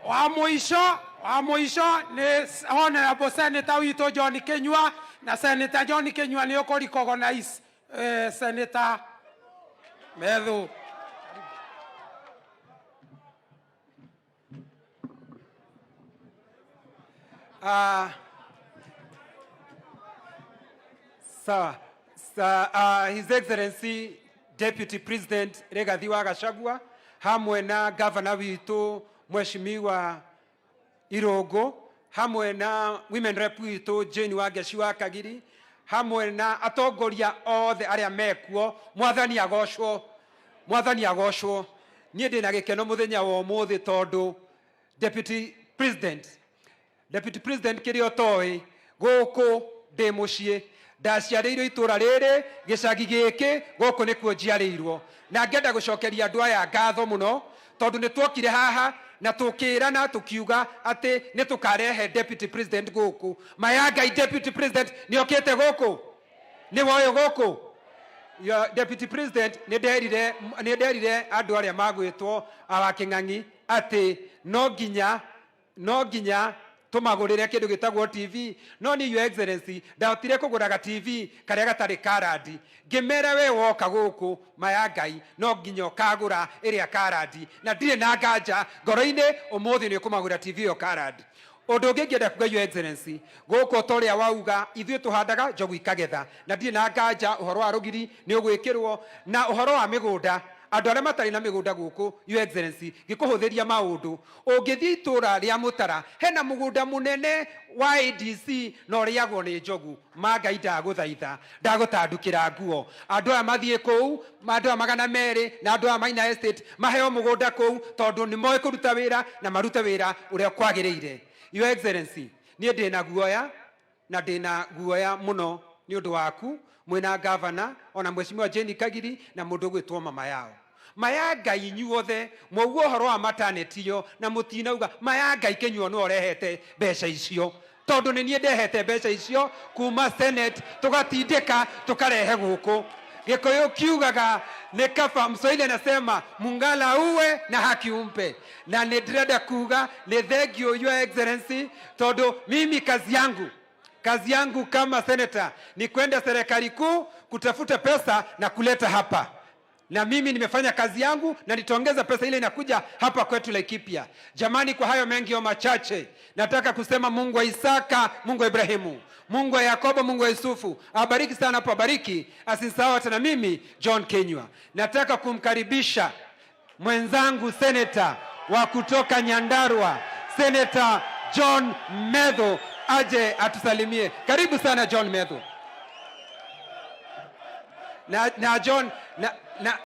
Wa mũico, wa mũico nĩ Honorable Senator witũ John Kinyua, na Senator John Kinyua nĩ ũkũ recognize Senator Methu. Sawa. His Excellency Deputy President Rigathi wa Gachagua hamwe na governor witũ Mheshimiwa Irũngũ, hamwe na women rep witũ Jane Wangeci wa Kagiri, hamwe na atongoria othe arĩa mekuo, Mwathani agocwo, Mwathani agocwo. Niĩ ndĩna gĩkeno mũthenya wa ũmũthĩ tondũ Deputy President kĩrĩa ũtoĩ, gũkũ ndĩ mũciĩ, ndaciarĩirwo itũra rĩrĩ, gĩcagi gĩkĩ, gũkũ nĩkuo njiarĩirwo, na ngenda gũcokeria andũ aya ngatho mũno tondũ nĩ tuokire haha na tũkĩrana tũkiuga atĩ nĩ tũkarehe Deputy President gũkũ. Maya Ngai, Deputy President nĩ okĩte gũkũ, nĩ woyũ gũkũ. Your Deputy President, nĩ nderire andũ arĩa magwĩtwo awa Kĩng'ang'i atĩ no nginya tũmagũrĩre kĩndũ gĩtagwo TV, no ni, Your Excellency, ndahotire kũgũraga TV karĩa gatarĩ karandi. Ngĩmera we woka gũkũ, maya Ngai, no nginya ũkagũra ĩrĩa karandi, na ndirĩ na nganja ngoro-inĩ ũmũthĩ nĩ ũkũmagũra TV ĩyo karandi. Ũndũ ũngĩ ingĩenda kuga, Your Excellency, gũkũ ta ũrĩa wauga, ithuĩ tũhandaga njogu ikagetha, na ndirĩ na nganja ũhoro wa rũgiri nĩ ũgwĩkĩrwo, na ũhoro wa mĩgũnda, andũ arĩa matarĩ na mĩgũnda gũkũ, Your Excellency, ngĩkũhũthĩria maũndũ, ũngĩthiĩ itũũra rĩa Mũtara, hena mũgũnda mũnene wa ADC na ũrĩagwo nĩ njogu. Ma Ngai, ndagũthaitha, ndagũtandukĩra nguo, andũ aya mathiĩ kũu, andũ aya 200 na andũ aya Maina Estate maheo mũgũnda kũu, tondũ nĩ moĩ kũruta wĩra na marute wĩra ũrĩa kwagĩrĩire. Your Excellency, niĩ ndĩna guoya na ndĩna guoya mũno nĩ ũndũ waku mwĩna gavana ona Mheshimiwa Jane Kagiri na mũndũ ũgwĩtwo mama yao. Maya Ngai, inyuothe mwaugua ũhoro wa maternity ĩyo na mũtinauga maya Ngai Kĩnyuo nĩwe ũrehete mbeca icio, tondũ nĩ niĩ ndehete mbeca icio kuma Senate, tũgatindĩka tũkarehe gũkũ. Gĩkũyũ kiugaga nĩ kaba, Mswahili anasema mungala uwe na haki umpe, na nĩ ndĩrenda kuga nĩ thank you, Your Excellency, tondũ mimi kazi yangu kama senator ni kwenda serikali kuu kutafuta pesa na kuleta hapa, na mimi nimefanya kazi yangu na nitaongeza pesa ile inakuja hapa kwetu Laikipia. Jamani, kwa hayo mengi au machache, nataka kusema Mungu wa Isaka, Mungu wa Ibrahimu, Mungu wa Yakobo, Mungu wa Yusufu abariki sana hapo, abariki, asisahau hata na mimi John Kinyua. Nataka kumkaribisha mwenzangu seneta wa kutoka Nyandarua, Senator John Methu, aje atusalimie. Karibu sana John Methu. Na John na